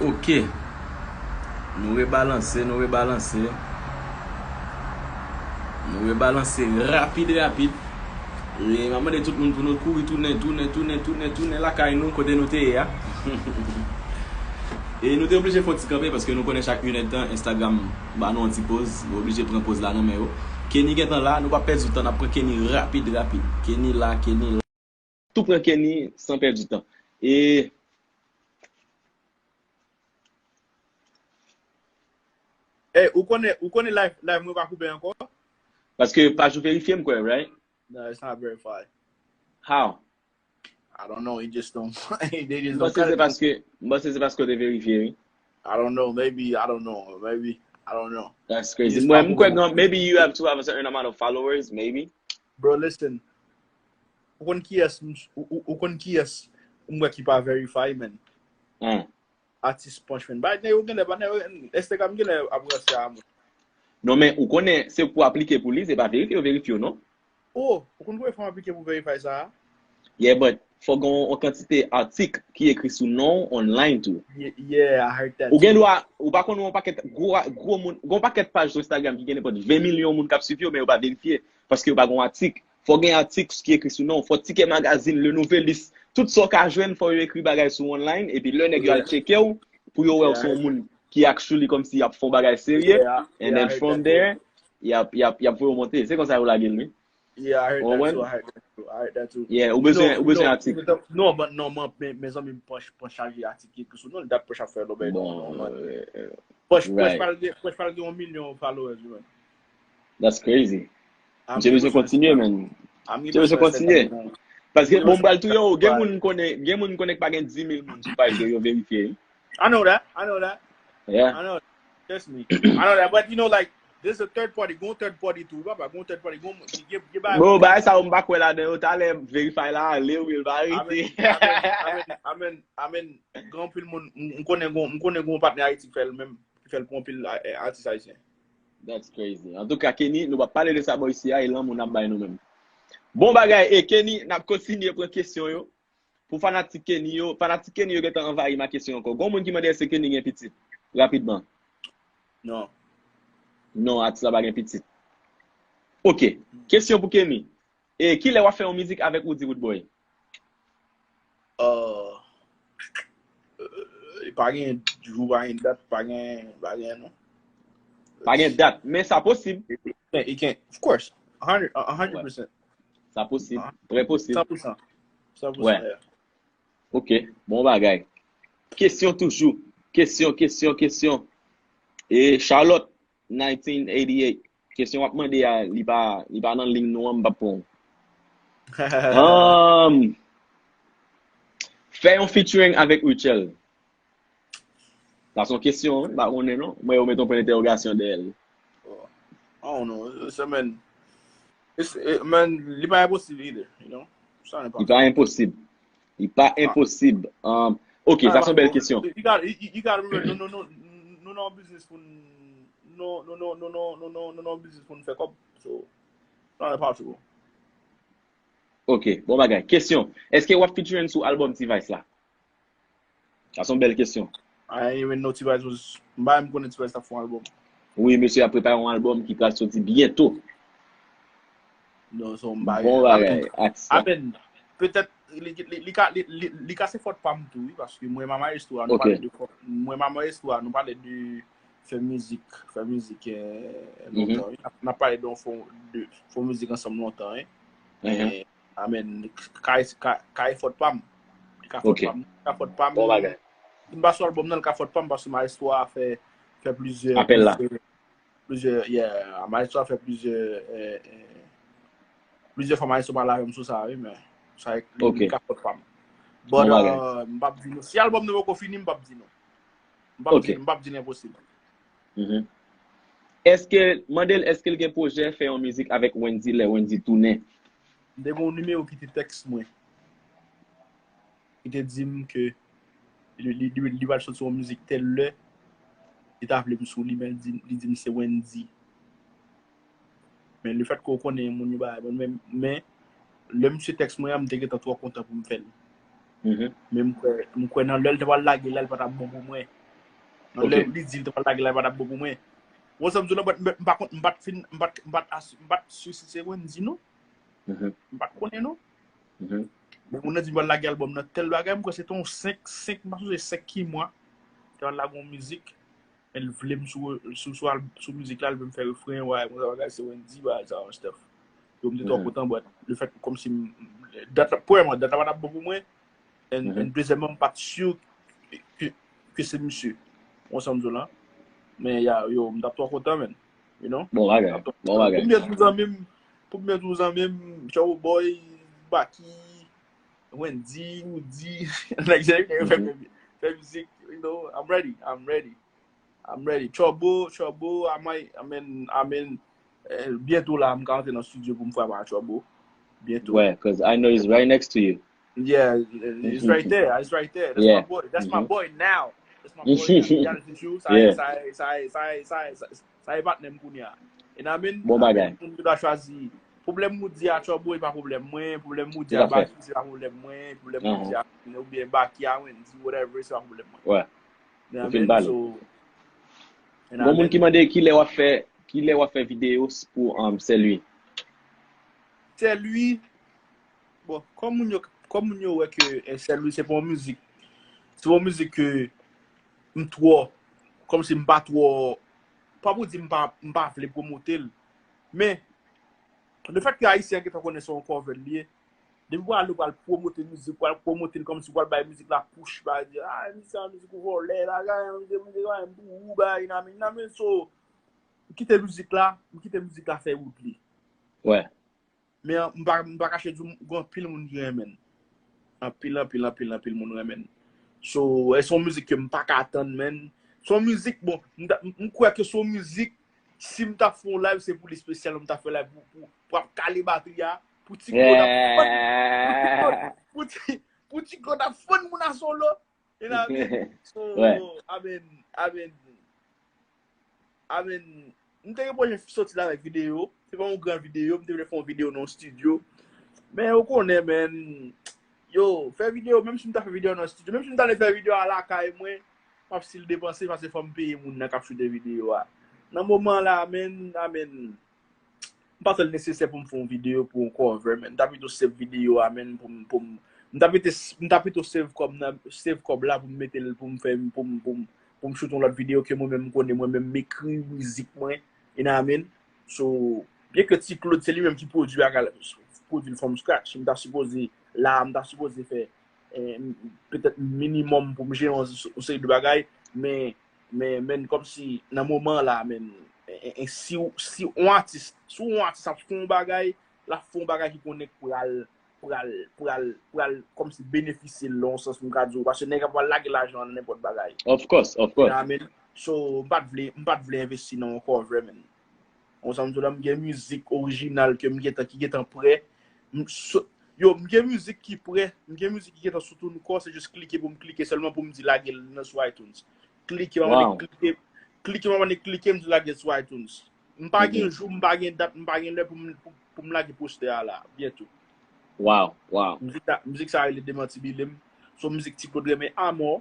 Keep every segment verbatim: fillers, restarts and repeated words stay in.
Ok. Nou rebalanse, nou rebalanse. Nou rebalanse rapid, rapid. E m ap mande tout moun pou nou kouri tounen, tounen, tounen, tounen, tounen lakay nou, kote nou te ye a. E nou te oblije fè yon ti kanpe paske nou konnen chak inèdtan Instagram ba nou yon ti poz. Nou oblije pran poz la nan men yo. Kenny gentan la, nou p ap pèdi tan, n ap pran Kenny rapid, rapid. Kenny la, Kenny la. Tou pran Kenny san pèdi tan. E Hey, ou konnen, ou konnen live, live mwen pa koupe ankò? Paske paj ou verifye m kwè, right? No, it's not verified. How? I don't know. It just don't. They just Mwen don't se cut se it. Paske mwen se se paske w te verifye, wi. I don't know. Maybe I don't know. Maybe I don't know. That's crazy. It's Mwen m kwè probable. Gen maybe you have to have a certain amount of followers, maybe. Bro, listen. Ou konn kiyès m- ou, ou, ou konn kiyès m wè ki pa verify, man? Hein. Atis Punch, man. Ba nèg yo genlè, ba nèg yo Instagram genlè ap ranse a moun. Non, men ou konnen se pou aplike pou li, se pa verifye yo verifye w, non? Oh, ou konn konbyen fwa m aplike pou verify sa a? Yeah, but fò gen yon kantite atik ki ekri sou non w online tou. Yeah, yeah, I heard that. Ou gen dwa, ou pa konn yon pakèt gwo, gwo moun, gen yon pakèt paj sou Instagram ki gen nenpòt ven milyon moun k ap swiv yo, men yo pa verifye, paske yo pa gen yon atik. Fò gen atik ki ekri sou non w, fò Ticket Magazine, Le Nouvelliste, tout sa w ka jwenn, fò yo ekri bagay sou online, epi lè nèg yo al tcheke w, pou yo wè w se yon moun ki actually kòmsi y ap fè yon bagay serye, Yeah, and yeah, I then heard from that too. There, y ap, y ap, y ap voye w monte. Se konsa yo lage l, wi. Yeah, I heard Ou that konprann? Too. I heard that too. I heard that too. Yeah, ou bezwen, ou bezwen atik. Non, but non, man, men, men zanmi m pran, pran chaje atik ki ekri sou non, dat pran chaje fè lòbèy non, non, Bon, man. euh, Pòch, pòch right. Pral gen, pòch Pral gen yon milyon followers, man. That's crazy. Misye bezwen kontinye, man. Misye bezwen kontinye. Paske bon, m pral touye w, gen moun m konnen, gen moun m konnen ki pa gen dis mil moun sou paj yo, yo verifye. I know that. I know that. Yeah. I know. Trust me. I know that. But you know, like, there's a third party. Gon third party tou, papa. Gon third party. Gon, gen, gen bagay. Bon, bagay sa yo m pa kwè ladan yo. Talè verify la, ale wi, l pa Amen. rete. Amen. Amen. Amen. Amen. Gen anpil moun, m m konnen gon, m konnen gon patnè Ayiti ki fè l menm, ki fè l pou anpil a- a- atis ayisyen. That's crazy. Antouka, Kenny, nou p ap pale de sa bò isi a, e lanmou n ap bay nou menm. Bon bagay, e Kenny, n ap kontinye pran kesyon yo. Pou fanatik Kenny yo, fanatik Kenny yo gentan anvayi ma kesyon ankò. Gon moun ki mande èske Kenny gen pitit? Rapidman. Non. Non, atis la pa gen pitit. Ok. Kesyon pou Kenny. E kilè w ap fè yon mizik avèk Roody Roodboy? Uh, uh, pa gen jou, pa gen dat, pa gen, pa gen non. Pa gen dat, men sa posib. It can, it can, of course. A hundred, a hundred percent. Sa posib. Trè posib. San pou san. San pou Ouais. San, yeah. Ok, bon bagay. Kesyon toujou. Kesyon, kesyon, kesyon. E Charlotte, nineteen eighty-eight. Kesyon w ap mande a, li pa, li pa nan liy nou an, m p ap pran. Um, fè yon featuring avèk Rutshelle. Sa se yon kesyon, wi, m pa konnen non. Mwen yo met yon pwen entèwogasyon dèyè l. I don't know. It's, I mean, it's, it, man, li pa enposib either, you know? Sa n'est pas. Li pa enposib. Li pa enposib. Um, ok, sa se yon bèl kesyon. You gotta, you, you gotta remember, nou, nou, nou, nou nan business pou nou, nou, nou, nou, nou, nou, nou, nou nan business pou nou fè kòb. So, it's not impossible. Ok, bon bagay. Kesyon. Èske w ap featuring sou album T-Vice la? Sa se yon bèl kesyon. I didn't even know T-Vice was, m pa menm konnen T-Vice t ap fè yon album. Wi, mesye ap prepare yon album ki pral soti byento. Non, so m pa Bon bagay, atis la. Amen. Petèt, li, li, li ka, li, li, li ka se fòt pa m tou, wi, paske mwen, ma maestro a, nou Ok. Pale de fòt, mwen, ma maestro a, nou pale de fè mizik, fè mizik, eh, Mhm. Lontan, wi. N ap, n ap pale de fè, de fè mizik ansanm lontan, wi. Mhm. Eh, amen. Ka, ka, ka e fòt pa m. Li ka fòt Ok. Pa m. Li ka fòt pa m. Bon bagay. Si m pa sou album nan, li ka fòt pa m, paske maestro a fè, fè plizyè, Apèl la. Plizyè, plizyè, yeah, maestro a fè plizyè, eh, eh, plizyè fwa maestro pale avè m sou sa, wi, men sa li, Ok. Li ka fòt pa m. But, Bon bagay. Uh, m p ap di nou. Si album nan poko fini, m p ap di nou. M p ap Ok. Di, m p ap di l enposib. Mhm. Èske, mande l, èske l gen pwojè fè yon mizik avèk Wendy lè Wendy tounen? M te gen yon nimewo ki te tèks mwen. Li te di m ke li, li, li, li pral soti yon mizik tèl lè. Li ta vle m sou li, men li di, li di m se Wendy. Men le fèt ke w konnen moun yo bagay bon, men, men lè misye tèks mwen an, m te gentan twò kontan pou m fè l. Mhm. Men m kwè, m kwè nan lè l te pral lage la, l pa t ap bon pou mwen. Ok. Lè li di l te pral lage l la, li pa t ap bon pou mwen. Ou wè sa m di w la, but m pa konn, m pa t fin, m pa t, m pa t, as- m pa t si si se Wendy, non. M pa t konnen, non. Men moun nan di m pral lage album nan, tèl bagay, m kwè se te yon senk, senk, m pa sonje senk ki mwa. Te pral lage yon mizik. Men l vle m sou, sou, sou, al- sou mizik la, l vle m fè refren, wè, mwen bagay se Wendy, bagay sa, yon stuff. Yo, m te twò kontan, but le fèt, kòmsi m- dat la, premyèman, dat la pa t ap bon pou mwen. And, and dezyèmman, m pa t si ke, ke se misye. Ou wè sa m di w la. Men, ya, yo, m t ap twò kontan, man. You know? Bon bagay. Bon bagay. Pou m byen tou zanmi m, pou m byen tou zanmi m, Trouble Boy, Baky, Wendy, Roody, nèg sa yo fè, fè mizik, you know, I'm ready, I'm ready. I'm ready. Trouble, Trouble, I might, I mean, I mean, eh, byento la, m ka antre nan studio pou m frape a Trouble. Byento. Ouais, 'cause I know he's right next to you. Yeah, it's right there. It's right there. That's my boy. That's my boy now. That's my boy now. Reality show. Sa e, sa e, sa e, sa e, sa e, sa e, sa e patnè m kounye a. You know what I mean? Bon bagay. Moun ki ta chwazi. Pwoblèm Roody a Trouble e pa pwoblèm mwen. Pwoblèm Roody a Baky se pa pwoblèm mwen. Pwoblèm Roody a, oubyen Baky a Wendy, whatever, se pa pwoblèm mwen. Ou fin pale. Gon moun ki mande kilè w ap fè, kilè w ap fè videyo pou, um, Sè Lwi. Sè Lwi, bon, kòm moun yo, kòm moun yo wè ke, eh, Sè Lwi se pa yon mizik, se pa yon mizik ke m twò, kòmsi m pa twò, pa pou di m pa, m pa vle pwomote l. Men, le fèt ke Ayisyen an gentan konnen se yon cover li ye, depi w ale w pral pwomote mizik, w pral pwomote l kòmsi w pral bay mizik la push, bay di, ah, misye a mizik ou vòlè, bagay, misye, misye, bagay, m pou ou, bagay, nan men, nan men, so, m kite mizik la, m kite mizik la fè wout li. Wè. Men m pa, m pa kache di w, gen anpil moun ki renmen l. Anpil, anpil, anpil, anpil moun renmen l. So, e se yon mizik ke m pa ka tann, man. Se yon mizik, bon, m ta- m- m kwè ke se yon mizik, si m ta fè yon live, se pou li espesyal, m ta fè live pou, pou, pou ap kale batri a, pou ti gwo n ap fann, pou ti, pou ti gwo n ap fann moun a solo. You know what I mean? So, I mean, I mean, I mean, m te gen pwojè soti la avèk videyo. Se pa yon gran videyo, m te vle fè yon videyo nan yon estidyo. Men ou konnen, man, yo, fè videyo, menm si m ta fè videyo nan estidyo, menm si m ta ale fè videyo a lakay mwen, m ap still depanse paske fò m peye moun nan k ap choute videyo a. Nan moman la, man, I mean, m pa twò nesesè pou m fè yon videyo pou yon cover, man. M ta pito save videyo a, man, pou m, pou m, m ta pito, m ta pito save kòb nan, save kòb la pou m mete l, pou m fè, pou m, pou m, pou m choute yon lòt videyo ke mwen menm m konnen, mwen menm m ekri mizik mwen, you know what I mean? So, byen ke Ti Claude se li menm ki pwodui bagay la, pwodui l from scratch, m ta sipoze, la, m ta sipoze fè, eh, petèt minimòm pou m jere yon, yon seri de bagay, men, men, men kòmsi nan moman la, men, en, en, en, si, w- si yon atis, si yon atis ap fè yon bagay, l ap fè yon bagay ki konnen k pral, pral, pral, pral kòmsi benefisye l nan yon sans, m ka di w, paske nèg ap pral lage lajan nan nenpòt bagay. Of course, of course. You know what I mean? So, m pa t vle, m pa t vle envesti nan yon cover, man. Ou sa m di w la, m gen mizik orijinal ke m gentan, ki gentan prè. M, so- yo, m gen mizik ki prè, m gen mizik ki gentan sou TuneCore, se jis klike pou m klike sèlman pou m di lage l nan sou iTunes. Klike, m ap mande klike, klike, m ap mande klike, m di lage l sou iTunes. M pa gen jou, m pa gen dat, m pa gen lè pou m, pou, pou m lage postè a la, byento. Wow, wow. Mizik la, mizik sa rele Demantibilem. Se yon mizik Ti Claude renmen amò.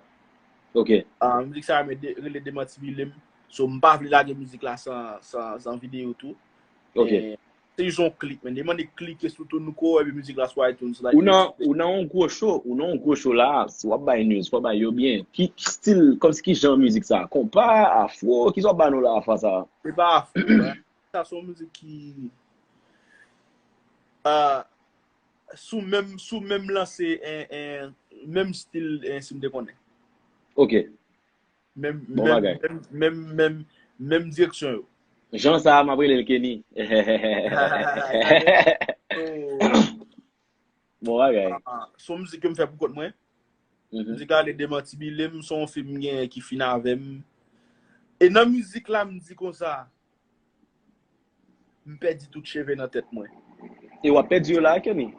Ok. Ah, mizik sa renmen de- rele Demantibilem. So, m pa vle lage mizik la san, san, san videyo tou. Ok. Eh, se jis yon klik, man. Li mande klike sou TuneCore epi mizik la sou iTunes la. Ou nan, ou nan yon gwo show, ou nan yon gwo show la, si w ap bay news, fò w bay yo byen. Ki, ki stil, kòmsi ki jan mizik sa? Konpa, afro, kisa w ap ba nou la, afro sa? Se pa afro, man. Sa se yon mizik ki, ah, sou menm, sou menm lanse, en, en, menm stil, en, si m te konnen. Ok. Menm, bon menm, bagay. Menm, menm, menm, menm direksyon yo. Jan sa a, m ap rele l Kenny. So, bon bagay. Ah, se yon mizik ke m fè pou kont mwen. Mhm. Mizik la rele Demantibilem, se yon fi m genyen ki fin avè m. E nan mizik la, m di konsa, m pèdi tout cheve nan tèt mwen. E w ap pèdi yo la, Kenny?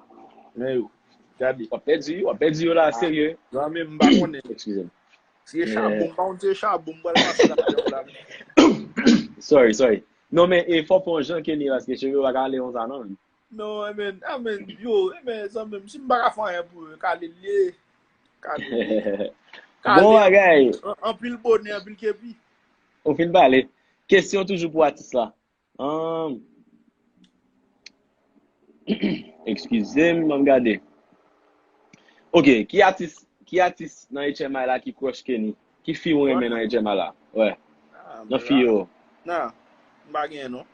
Men yo, gade. W ap pèdi, w ap pèdi yo la, serye. Zanmi m, m pa konnen. Excusez-moi. Si e chabon, m pa konn si e chabon, m pral pase la avè w la. Sorry, sorry. Non, men e fò pran jan Kenny, paske cheve yo pa ka ale konsa, non, men. Non, e men, a men, yo, e men, zanmi m, si m pa ka fè anyen pou yo, kale l ye. Kale l ye. Bon bagay. Anpil bonè, anpil kepi. Ou fin pale. Kesyon toujou pou atis la. Ahn, eskize m, ban m gade. Ok, ki atis, ki atis nan H M I la ki crush Kenny? Ki fi ou renmen nan H M I la? Wè. Nan fi yo. Nan, m pa genyen non.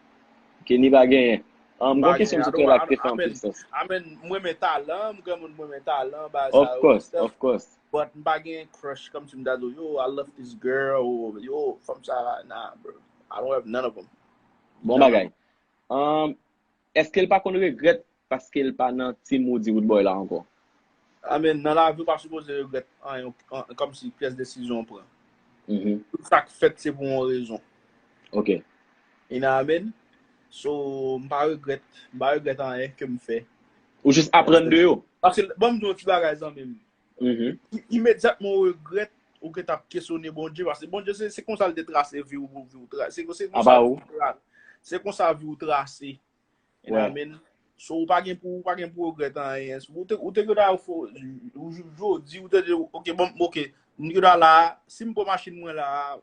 Kenny pa genyen. Ahn, m gon kesyon sou trè la ki te fè anpil sans. Amen, m renmen talan, m granmoun, m renmen talan, bagay sa yo. Of course, of course. But m pa gen crush kòmsi m ta di w, yo, I love this girl, ou, yo, fanm sa, nah, bro. I don't have none of them. Bon bagay. Um, èske l pa konn regrèt paske l pa nan team Roody Roodboy la ankò? Amen, nan lavi ou pa sipoze regrèt anyen, an- kòmsi pyès desizyon ou pran. Mhm. Tout sa k fèt se pou yon rezon. Ok. You know what I mean? So, m pa regrèt, m pa regrèt anyen ke m fè. Ou jis aprann de yo? Paske, ban m di yon ti bagay, zanmi m. Mhm. I- Imedyatman ou regrèt, ou gentan ap kesyone Bondye, paske Bondye se, se konsa l te trase vi w, pou vi w trase. Se, se konsa vi w trase. Se konsa vi w trase. You know what I mean? So, ou pa gen pou, ou pa gen pou regrèt anyen. Ou te, ou te gentan fò, ou jou- jodi, ou te di, ok, bon, ok, m gentan la, si m pran machin mwen la,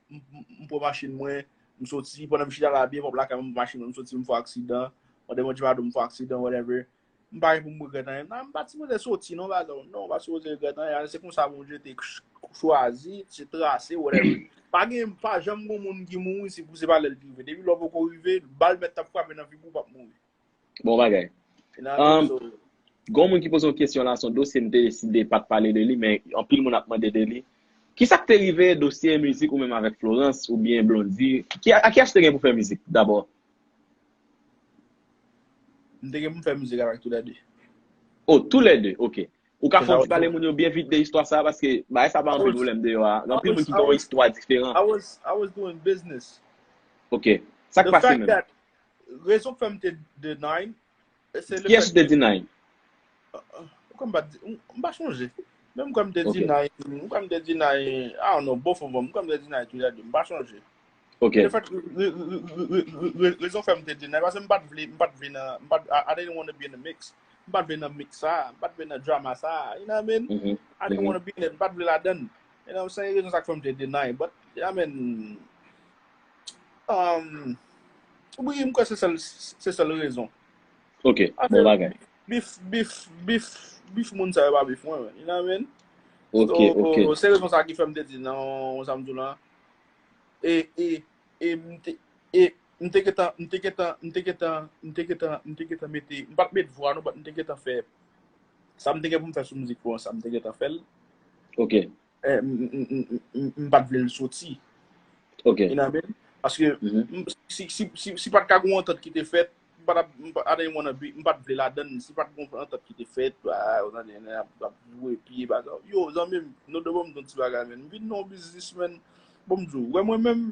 m, m, m pran machin mwen, m soti, pandan m chita la byen pwòp lakay mwen, m pran machin mwen, m soti, m fè aksidan, pandan Bondye pa di m fè aksidan, whatever. M pa gen pou m regrèt anyen. Nan, m pa t sipoze soti, non, bagay, non, m pa t sipoze regrèt anyen. Se konsa Bondye te ch- chwazi, te trase, whatever. Pa gen, pa janm gon moun ki mouri, se pou se pa lè l rive. Depi lè w poko rive, bal mèt t ap frape nan figi w, w p ap mouri. Bon bagay. You know what I mean? Um, so, gon moun ki poze yon kesyon la, se yon dosye m te deside pa t pale de li, men anpil moun ap mande de li. Kisa k te rive dosye mizik ou menm avèk Florence oubyen Blondy? Ki, a, a ki ach te gen pou fè mizik dabò? M te gen pou m fè mizik avèk toulède. Oh, toulède, ok. Ou ka fè yon ti pale moun yo byen vit de istwa sa a, paske bagay sa pa anpil pwoblèm deyò a. Gen anpil moun ki gen yon istwa diferan. I was, I was doing business. Ok. Sa k pase menm? Rezon k fè m te deny, se le fèt ke... Kiyès ou te deny? Ou kwè m pa t di, m pa chonje. Men m kwè m te deny, m kwè m te deny, I don't know, both of them. M kwè m te deny toulède, m pa chonje. Ok. Le fèt, re- re- re- re- re- rezon fè m te deny, paske m pa t vle, m pa t vle nan, m pa t, I, I didn't want to be in the mix. M pa t vle nan mix sa, m pa t vle nan drama sa, you know what I mean? I didn't want to be in it, m pa t vle ladan. You know what I'm saying? Rezon sa k fè m te deny, but, I mean, um, wi, m kwè se sèl, se sèl rezon. Ok, bon bagay. Bif, bif, bif, bif moun sa yo pa bif mwen, you know what I mean? Ok, ok. So, se rezon sa ki fè m te di non, sa m di w lan. E, e, e m te, e m te gentan, m te gentan, m te gentan, m te gentan, m te gentan mete, m pa t met vwa non, but m te gentan fè, sa m te gen pou m fè sou mizik Florence, sa m te gentan fè l. Ok. Eh, m, m, m, m, m, m pa t vle l soti. Ok. You know what I mean? Paske, m, si, si, si, si pa t ka gen yon antant ki te fèt, m pa t ap, m pa, I didn't wanna be, m pa t vle ladan l. Si pa t gen yon antant ki te fèt, ba, ou tande, nèg ap, ap joure pye, bagay. Yo, zanmi m, nou de bon, m di yon ti bagay, man. M vin nan yon biznis, man. Bon, m di w, wè mwen menm,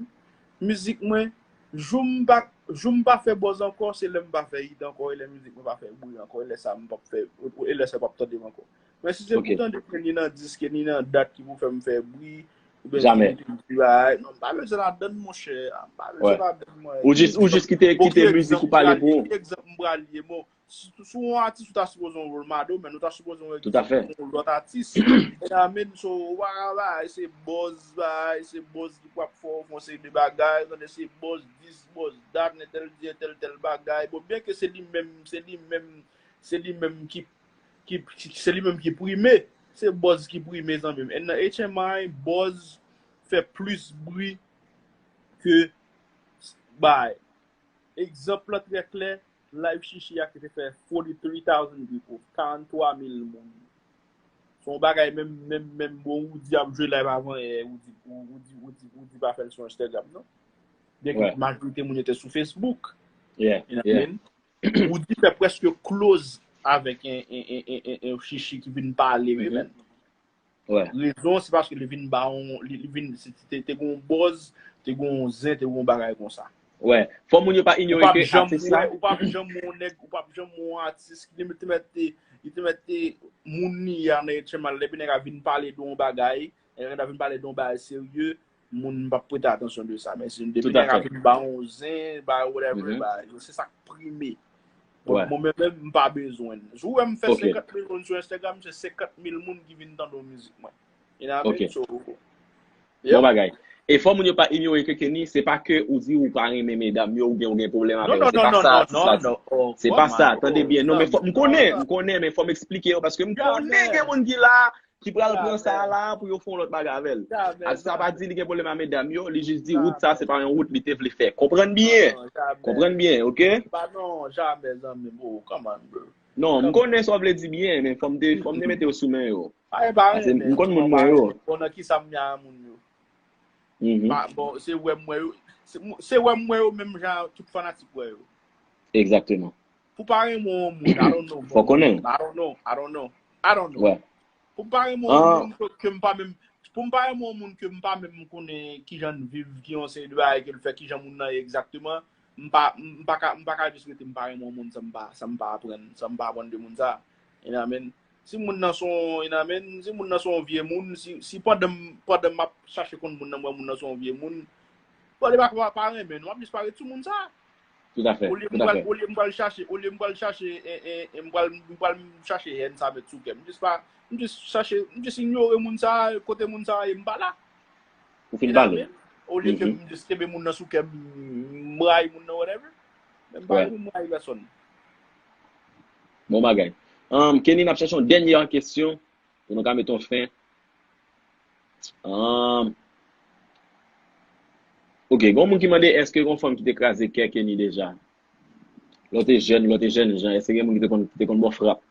mizik mwen, jou m pa, jou m pa fè buzz ankò, se lè m pa fè hit ankò, e lè mizik mwen pa fè bri ankò, e lè sa m p ap fè, e lè sa yo p ap tande m ankò. Men si se pou tande ke ni nan disk, ni nan dat ki pou fè m fè bri, oubyen ki pou di bagay, non, m pa bezwen ladan l, monchè. M pa bezwen ladan l, mwen. Ou jis, ou jis kite, kite mizik ou pale pou ou. Ki egzanp m pral ye, bon, si, si w yon atis, ou ta sipoze yon role model, men ou ta sipoze yon egzanp pou yon lòt atis. E amen, so, ou pa ka bay, se buzz, bay, se buzz ki p ap fè w fè yon seri de bagay, tande se buzz this, buzz that, entèl di entèl tèl bagay. Bon, byen ke se li menm, se li menm, se li menm ki ki, ki, se li menm ki prime. Se buzz ki prime, zanmi m. And nan H M I, buzz fè plis bri ke bay. Egzanp lan trè klè, live Chichi a ki te fè forty-three thousand people, karannntwa mil moun. Se yon bagay menm, menm, menm bon, Roody ap jwe live avan yè, Roody, Roody, Roody, Roody pa fè l sou Instagram, non. Byen ke majorite moun yo te sou Facebook. You know what I mean? Roody fè prèske close avèk en, en, en, en, en, en Chichi ki vin pale wi, man. Rezon, se paske li vin ba yon, li, li vin, se, te, te gen yon buzz, te gen yon zen, te gen yon bagay konsa. Wè. Fò moun yo pa inyore ke atis la. Ou p ap janm wè, ou p ap janm wè yon nèg, ou p ap janm wè yon atis ki te mèt, te mèt, te, li te mèt te moun li a nan H M I, epi nèg a vin pale de yon bagay, nèg a vin pale de yon bagay serye, moun p ap prete atansyon de sa. Men si depi nèg ap vin ba w zen, ba whatever, ba, se sa k prime. Donk, mwen menm, menm, m pa bezwen l. Si w wè m fè senkant mil moun sou Instagram, se senkant mil moun ki vin tande mizik mwen. You know what I mean? Ok. So, bon bagay. E fò moun yo pa inyore ke Kenny, se pa ke ou di ou pa renmen medam yo, oubyen ou gen pwoblèm avè yo. Se pa sa, atis la di. Se pa sa, tande byen. Non, men fò, m konnen, m konnen, men fò m eksplike yo, paske m konnen gen moun ki la, ki pral pran sa la pou yo fè yon lòt bagay avè l. Atis la pa di li gen pwoblèm a medam yo, li jis di wout sa, se pa yon wout li te vle fè. Konprann byen. Konprann byen, ok? Pa non, jamè, zanmi m. Oh, come on, bro. Non, m konnen sa w vle di byen, men fò m te, fò m te mete yo sou men yo. Paske m konn moun mwen yo. Bon, nan ki sa m ya moun yo? Mhm. Pa, bon, se wè m wè yo, se, se wè m wè yo menm jan tout fanatik wè yo. Exactement. Pou pa renmen yon moun, I don't know, bro. Fò konnen. I don't know, I don't know, I don't know. Wè. Pou m pa renmen yon moun ke, ke m pa menm, pou m pa renmen yon moun ke m pa menm konnen kijan l viv, ki yon seri de bagay ke l fè, kijan moun nan ye egzakteman, m pa, m pa ka, m pa ka jis rete m pa renmen yon moun san m pa, san m pa aprann, san m pa aprann de moun sa. You know what I mean? Si moun nan se yon, you know what I mean? Si moun nan se yon vye moun, si, si pandan m, pandan m ap chache konn moun nan, m wè moun nan se yon vye moun, bon, li pa, pa, pa renmen nou, m ap jis parèt sou moun sa. Tout à fait, tout à fait. Olye m pral chache, olye m pral chache, e, e, e, m pral, m pral chache hèn sa met sou kè m. M jis pa, m jis chache, m jis inyore moun sa, kote moun sa ye, m pa la. Ou fin pale. Olye ke m jis kenbe moun nan sou kè m, m rayi moun nan, whatever. Men m pa, wè, pou m rayi pèsonn. Bon bagay. Um, Kenny, n ap chèche yon dènye kesyon pou nou ka mete yon fen. Um, ok, gen yon moun ki mande èske gen yon fanm ki te kraze kè Kenny deja? Lè w te jèn, lè w te jèn jan, èske gen moun ki te konn, ki te konn ba w frap?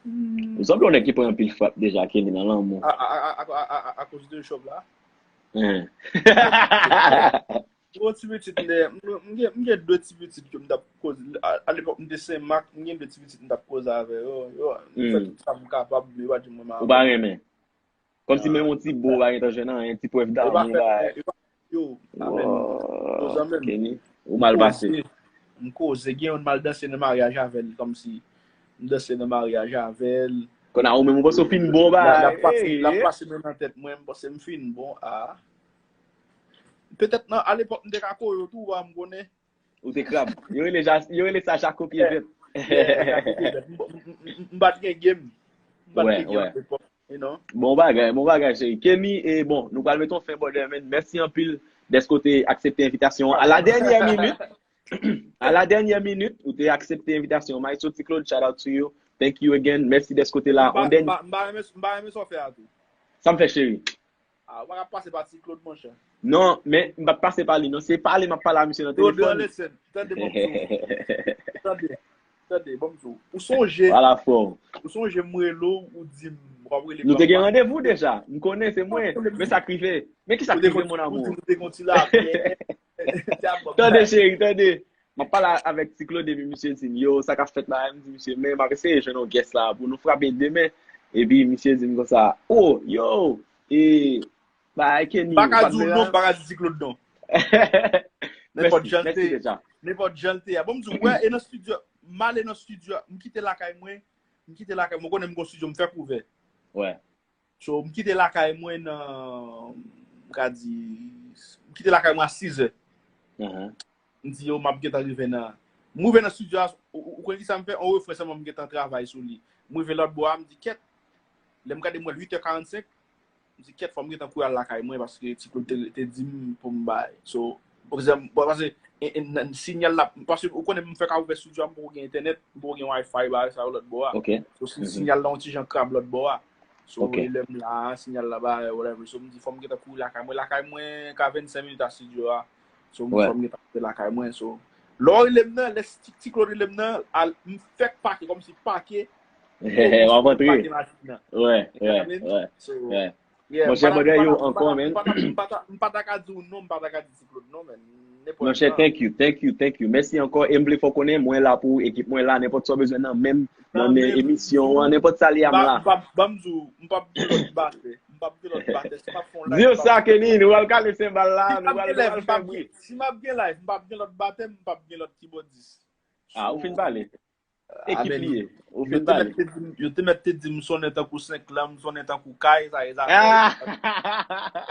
M sanble yon nèg ki pran anpil frap deja, Kenny, nan lanmou. A, a, a, a, a, a, akoz de chòv la? Hein. Gwo ti pitit, m, m gen, m gen de ti pitit ke m t ap koze. A, a lepòk, m te Senmak, m gen de ti pitit m t ap koze avè yo. Yo, m fè tout sa m kapab, men yo pa di mwen ma. Ou pa renmen? Kòmsi menm yon ti bo pa gentan jwenn anyen, ti prèv damou pa. Yo, amen. Kenny, ou mal pase. M koze, gen youn m al danse nan maryaj avè l, kòmsi m danse nan maryaj avè l. Kounye a ou menm ou panse w fin bon bagay. L ap pase, l ap pase men nan tèt mwen, m panse m fin bon, a. Petèt nan, alepòk, m te ka koyo tou, pa m konnen. Ou te krab. Yo rele, yo rele sa jako pye vèt. Yeah, jako pye vèt. M, m, m, m, m pa t gen game. M pa t gen game alepòk. You know? Bon bagay, bon bagay, cheri. Kenny, e bon, nou pral met yon fen, brother, men mèsi anpil dèske w te aksepte envitasyon an. A la dènyè minit, a la dènyè minit, ou te aksepte envitasyon. Maestro Ti Claude, shout out to you. Thank you again. Mèsi dèske w te la. M pa, m pa, m pa renmen, m pa renmen sa w fè a tou. Sa m fè, cheri? A, ou pa ka pase pa Ti Claude, monchè. Non, men m pa pase pa li, non. Se pale m ap pale a misye nan telefòn. Claude, listen, tande, bon, tande. Tande, ban m di w. Ou sonje, ou sonje m rele w, ou di m, w ap rele m. Nou te gen randevou deja. M konnen se mwen. Men sa k rive. Men kisa k rive, mon amour? Ou di m ou te gen ti lapè. Tande, cheri, tande. M ap pale avèk Ti Claude epi misye di m, yo, sa k ap fèt la? M di misye, men m ap eseye jwenn yon guest la pou nou frape demen. Epi misye di m konsa, oh, yo, e, bagay Kenny, ou pa t vle la? M pa ka di w non, m pa ka di Ti Claude non. Nenpòt jan l te ye. Nenpòt jan l te ye. Bon, m di w, wè, e nan studio, m ale nan studio, m kite lakay mwen, m kite lakay mwen, ou konnen m gon studio, m fèk ouvè. Wè. So, m kite lakay mwen nan, m ka di, m kite lakay mwen a sizè. M di, yo, m ap gentan rive nan, m rive nan studio a, ou, ou, ou konn kisa m fè? On refren sèlman m gentan travay sou li. M rive lòt bò a, m di, kèt. Lè m gade, m wè l uit è karannsenk. M di, kèt, fò m gentan kouri al lakay mwen, paske Ti Claude te, te di m pou m bay. So, pa egzanp, bon, paske, e, e, nan, sinyal la, paske ou konnen m fèk ouvè studio a, m poko gen entènèt, m poko gen Wi-Fi, bagay sa yo lòt bò a. Ok. So, si, sinyal la yon ti jan krab lòt bò a. So, e lè m la, sinyal la ba, whatever. So, m di, fò m gentan kouri lakay mwen. Lakay mwen ka vennsenk minit a studio a. So, m di, fò m gentan kouri lakay mwen. So, lè w rele m nan, lè Ti, Ti Claude rele m nan, al, m fèk pake, kòmsi pake. W ap antre. Pake machin nan. Wè, wè, wè. So, yeah, monchè, brother, yo, ankò, man. M pa ta, m pa ta, m pa ta ka di w non, m pa ta ka di Ti Claude non, man. Monchè, thank you, thank you, thank you. Mèsi ankò. E m vle fè w konnen, mwen la pou ou, ekip mwen la, nenpòt sa w bezwen nan men m, nan men emisyon an, nenpòt sa li a m la. Ban m di w, m p ap gen lòt batè. M p ap gen lòt batè. Si m ap fè yon live, di yo sa, Kenny, nou pral kale senbal la, nou pral, nou pral fè bri. Si m ap gen live, m p ap gen lòt batè, m p ap gen lòt kibòdis. Ah, ou fin pale. Ekip li ye. Ou fin pale. Yo te mèt te di m, yo te mèt te di m sonnen tankou senk lan, m sonnen tankou kay, sa e zafè.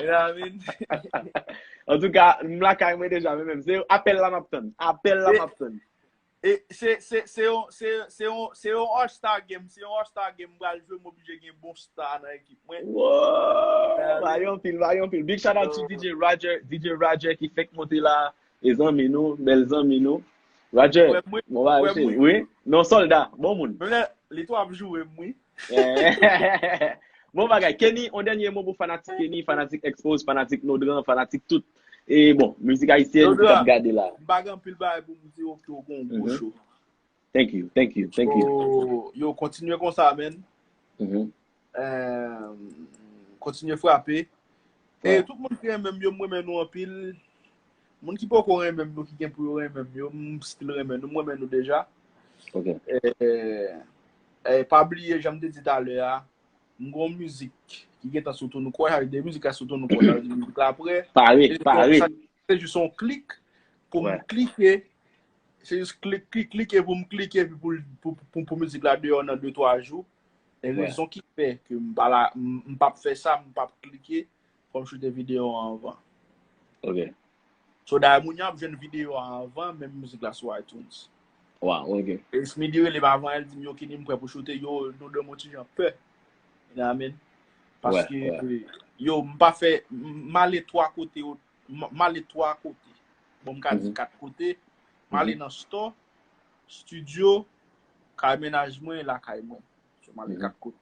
You know what I mean? Antouka, m lakay mwen deja, men menm. Se apèl la m ap tann. Apèl la m ap tann. E se se se yon se se yon se yon All Star Game, se yon All Star Game m pral jwe, m oblije gen bon star nan ekip mwen. Wow! Mare anpil, mare anpil. Big shout out to D J Roger, D J Roger ki fèk monte la. E zanmi nou, bèl zanmi nou. Roger, Wè mwen, bon bagay wè cheri. mwen. Wi, non sòlda, bon moun. Men lè li tou ap joure m, wi. Bon bagay. Kenny, yon dènye mo pou fanatik Kenny, fanatik Expose, fanatik Nodran, fanatik tout. E bon, mizik ayisyèn ki t ap gade la. M pa gen anpil bagay pou m di, oke, ou gon gwo Mhm. show. Thank you, thank you, thank you. Yo, yo, kontinye konsa, man. Mhm. Eh, kontinye frape. E Ouais. Tout moun ki renmen m yo, m renmen nou anpil. Moun ki poko renmen m yo, ki gen pou yo renmen m yo, m still renmen nou, m renmen nou deja. Ok. Eh, eh, pa bliye, jan m te di talè a, m gon mizik ki gentan sou tou nou kwè, sa vle di mizik la sou tou nou kwè, sa vle di mizik la prè. Pare, E pare. sa, se jis yon klik pou m Ouais. klike. Se jis klik, klik, klike pou m klike, epi pou, pou, pou, pou mizik la deyò nan de twa jou. E Ouais. Rezon ki fè ke m pa la, m m p ap fè sa, m p ap klike, fò m choute videyo an anvan. Ok. So, dayè, moun yo ap jwenn videyo a anvan, menm mizik la sou iTunes. Wow, ok. E Smithy rele m avan, el di m, yo, Kenny, m prè pou choute, yo, nou de m yon ti jan pè. You know what I mean? Paske, Ouais, yo, m pa fè, m m ale twa kote, m m ale twa kote. Bon, m ka di Mhm. kat kote. M ale Mhm. nan store, studio, kay mennaj mwen, lakay mwen. So, m ale Mhm. kat kote.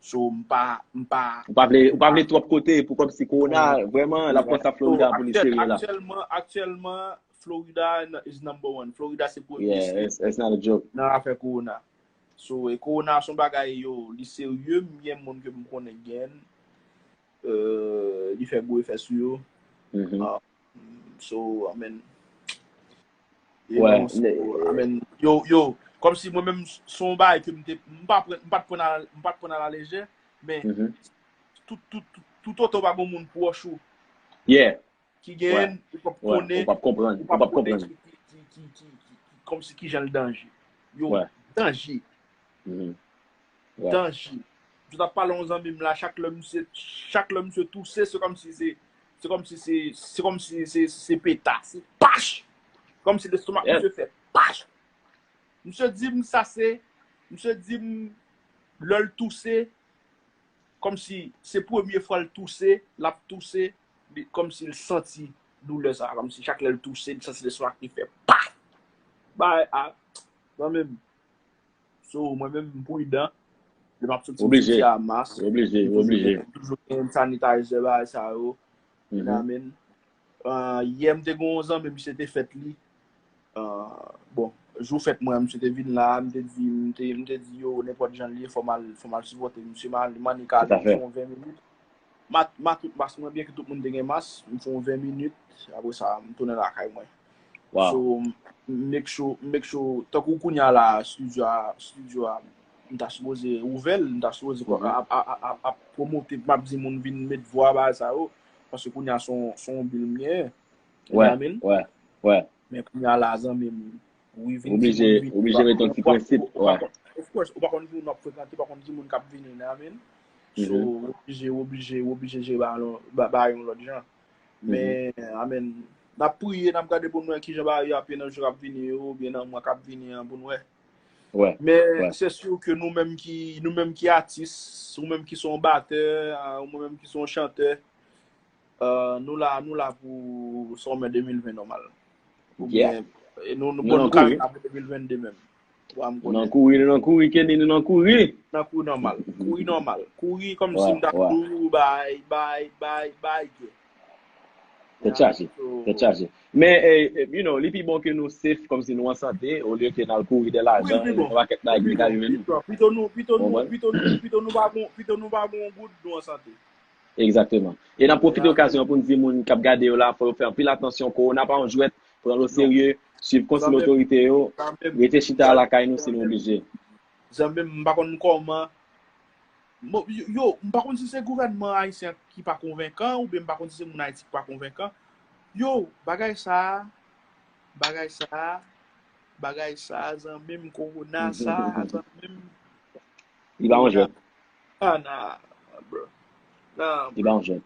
So, m pa, m pa, Ou pa vle, ou pa vle twòp kote pou kòm si kowona, vrèman, l ap pran sa Florida pou li Aktyèl- serye la. Aktyèlman, aktyèlman, Florida is number one. Florida se premye Yeah, state it's, it's not a joke. nan afè kowona. So, e kowona se yon bagay, yo, li serye, m gen moun ke m konnen gen, euh, li fè gwo efè sou yo. Mhm. Ah, so, I mean, Ouais, so, I mean, yo, yo, kòm si mwen menm, se yon bagay ke m te, m pa pran, m pa t pran a, m pa t pran a la lejè, men Mhm. tout, tout, tout, tout otan w pa gen moun pwòch ou Yeah. ki gen, ou p ap Ouais, konnen, ou p ap konprann, ou ou p ap p ap konnen konprann. ki, ki, ki, ki, ki, kòm si ki jan l danje. Yo, Ouais. danje. Mhm. Ouais. Danje. M t ap pale yon zanmi m la, chak lè misye, chak lè misye touse, se kòm si se, se kòm si se, se kòm si se, se peta, se pach! Kòm si lestomak Yeah. misye fè pach! Misye di m sa se, misye di m lè l touse, kòm si se premye fwa l touse, l ap touse, li, kòm si l santi doulè sa, kòm si chak lè l touse, li santi lestomak li fè pach! Bay a, zanmi m. So, mwen menm, m pridan. Lè m ap soti, m Oblije. soti a mas. Oblije, M toujou oblije. gen, toujou gen hand sanitizer, bagay sa yo. You know what I Mhm. mean? Ah, yè, m te gen yon zanmi, misye te fèt li. Ah, bon, jou fèt mwen, misye te vin la, m te di, m te, m te di, yo, nenpòt jan l ye, fò m al, fò m al sipòte misye, m al, m annik ale, Tout à fait. m fè yon ven minit. M a, m a tout mas mwen, byen ke tout moun te gen mas, m fè yon ven minit, apre sa, m tounen lakay mwen. Wow. So, m make sure, m make sure, tankou kounye a la, studio a, studio a, m ta sipoze ouvè l, m ta sipoze Mhm. ap, ap, ap, ap, ap pwomote, m ap di moun vin met vwa bagay sa yo, paske kounye a se yon, se yon bil m genyen. You know Ouais, what I mean? Ouais, ouais. Men kounye a la, zanmi m, wi, vin Oblije, di moun vin, oblije met yon ti prensip, ou pa ouais. Konn, of course, ou pa konn ki moun w ap frekante, ou pa konn ki moun k ap vini, you know what I mean? So, Mhm. ou oblije, ou oblije, ou oblije jere ba, ba, ba yon lòt jan. Mhm. Men, I mean, n ap priye, n ap gade pou n wè kijan bagay yo ap ye nan jou k ap vini yo, oubyen nan mwa k ap vini an, pou n wè. Ouais, Men, ouais. Se si ke nou menm ki, nou menm ki atis, ou menm ki se yon batè, ah, ou mwen menm ki se yon chantè, ah, nou la, nou la pou summer de mil ven nòmal. Yeah. Oubyen, e nou, nou, Nou bon, nan nou ka kouri. Vin ap de mil ven de menm. Wa m Nou konnen. nan kouri, nou nan kouri, Kenny, nou nan kouri. Nan kouri nòmal. Kouri nòmal. Kouri kòm si Ouais, m ta ouais. toujou bay, bay, bay, bay. Tèt chaje, So, tèt chaje. Men, eh, eh, you know, li pi bon ke nou safe, kòm si nou an sante, olye ke n al kouri dèyè Wi, lajan, pi bon. yon pakèt bagay Pi ki ka bon. rive nou. Pito, pito nou, pito nou, Konprann? Pito nou, pito nou pa bon, pito nou pa bon goud, nou an sante. Egzakteman. E n ap pwofite Yeah. okazyon pou n di moun k ap gade yo la, fò yo fè anpil atansyon, kowona pa yon jwèt, pran l o serye, swiv konsiy Zanmi m, otorite yo, zanmi m, rete chita zanmi lakay nou si m, nou oblije. Zanmi m, m pa konn kòman. Mo- Yo, yo, m pa konn si se gouvènman ayisyen ki pa konvenkan, oubyen m pa konn si se moun Ayiti ki pa konvenkan. Yo, bagay sa, bagay sa, bagay sa, zanmi m, kowona sa, zanmi m. Li pa yon jwèt. Ah, nah, bro. Nah, Li pa yon jwèt.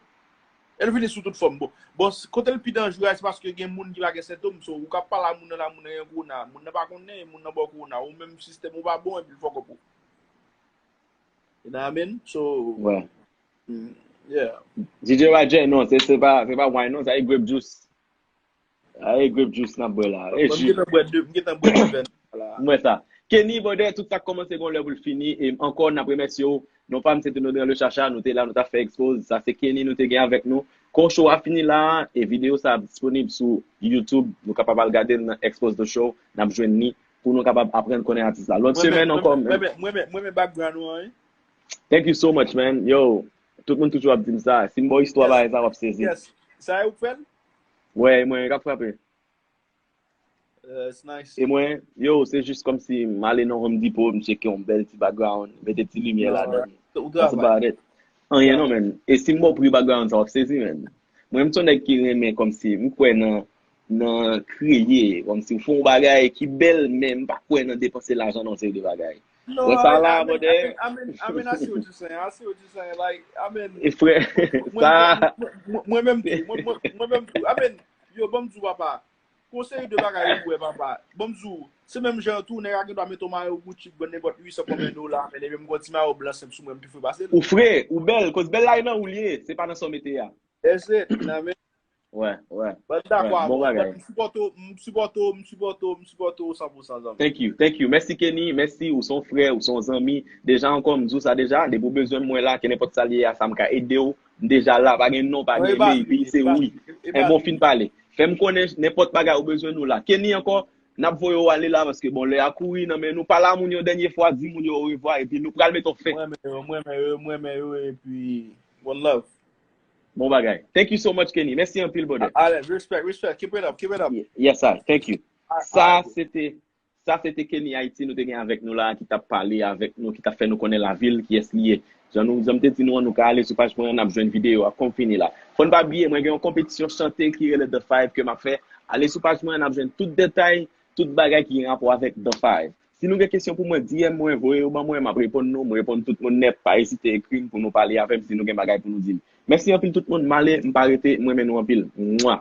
E l vini sou tout fòm. Bon, bon, s- kote l pi danjere a, se paske gen moun ki pa gen sentòm. So, ou ka pale a moun nan la, moun nan gen kowona. Moun nan pa konnen, moun nan ba w kowona. Ou menm sistèm ou pa bon, epi l fòk ou. You know what I mean? So, Wè. mm, yeah. D J Roger, non, se se pa, se pa wine, non, sa e grape juice. Sa e grape juice n ap bwè la. E Mwen, m ji. Gentan bwè de, m gentan bwè de vèn la. M wè sa. Kenny, brother, tout sa k kòmanse gon lè pou l fini. E ankò, n ap remèsye w. Non pa m, se te Nodran Le Chacha, nou te la, nou t ap fè expose. Sa se Kenny, nou te gen avèk nou. Kon show a fini la, e videyo sa ap disponib sou YouTube. Nou kapab al gade l nan Expose the Show. N ap jwenn li pou nou kapab aprann konnen atis la. Lòt Mwen men, semèn mwen ankò, men, mwen men, mwen men, mwen men background ou an, wi. Thank you so much, man. Yo, tout moun toujou ap di m sa. Si m ba w istwa Yes, bagay sa, w ap sezi. Yes. Sa e ou k fè l? Wè, mwen k ap frape. That's nice. E mwen, yo, se jis kòmsi m ale nan Home Depot, m tcheke yon bèl ti background, mete ti limyè Non, ladan. ou That's travay. About it. Anyen non, man. E si m ba w pri background sa, w ap sezi, man. Mwen, m se yon nèg ki renmen kòmsi, m kwè nan, nan kreye, kòmsi w fè yon bagay ki bèl, men m pa kwè nan depanse lajan nan yon seri de bagay. No, Wè sa I, la, I mean, I brother. mean, I mean, I mean, I see what you're saying. I see what you're saying. Like, I mean, E frè, mwen, sa, mwen, mwen, mwen, mwen menm tou, mwen, mwen, mwen menm tou. I mean, yo, ban m di w, papa. Konsèy de bagay ou wè, papa. Ban m di w, se menm jan tou, nèg la gen dwa mete yon mayo Gucci ki vann nenpòt uit san konbyen dola, men epi m gon ti mayo blan senp sou mwen, m pi fre pase l. Ou fre, ou bèl, koz bèl la e nan ou l ye, se pa nan sa w mete a. That's it, you know what I mean? Wè, wè. But dakò Wè, bon avè w. bagay. M sipòte w, m sipòte w, m sipòte w, m sipòte w san pou san, zanmi. Thank you, thank you. Mèsi Kenny, mèsi, ou se yon frè, ou se yon zanmi. Deja ankò, m di w sa deja, depi w bezwen mwen la, ke nenpòt sa l ye a, sa m ka ede w. M deja la, pa gen non, pa Non, e gen pa maybe, vini, se e pa wi. vini, e pa Enben w fin vini. Pale. Fè m konnen nenpòt bagay ou bezwen nou la. Kenny ankò, n ap voye w ale la, paske bon, lè a kouri nan men nou. Pale a moun yo dènye fwa, di moun yo orevwa, epi nou pral mete w fen. Mwen renmen yo, mwen renmen yo, mwen renmen yo, epi one love. Bon bagay. Thank you so much, Kenny. Mèsi anpil, brother. Alriz, respect, respect. Keep it up, keep it up. Ye- Yes, sir. Thank you. A- Sa, alright. se te, sa, se te Kenny Haiti, nou te gen avèk nou la, ki t ap pale avèk nou, ki t ap fè nou konnen lavil, kiyès li ye. Jan nou, jan m te di nou an, nou ka ale sou paj mwen an, n ap jwenn videyo a, kòm fini la. Fò n pa bliye, mwen gen yon konpetisyon chante ki rele The Five ke m ap fè. Ale sou paj mwen an, n ap jwenn tout detay, tout bagay ki gen rapò avèk The Five. Si nou gen kesyon pou mwen, D M mwen, voye yo ban mwen, m ap reponn nou, m reponn tout moun nèt, pa ezite ekri m pou nou pale avè m si nou gen bagay pou nou di m. Mèsi anpil tout moun, m ale, m pa rete, m renmen nou anpil. Mwa.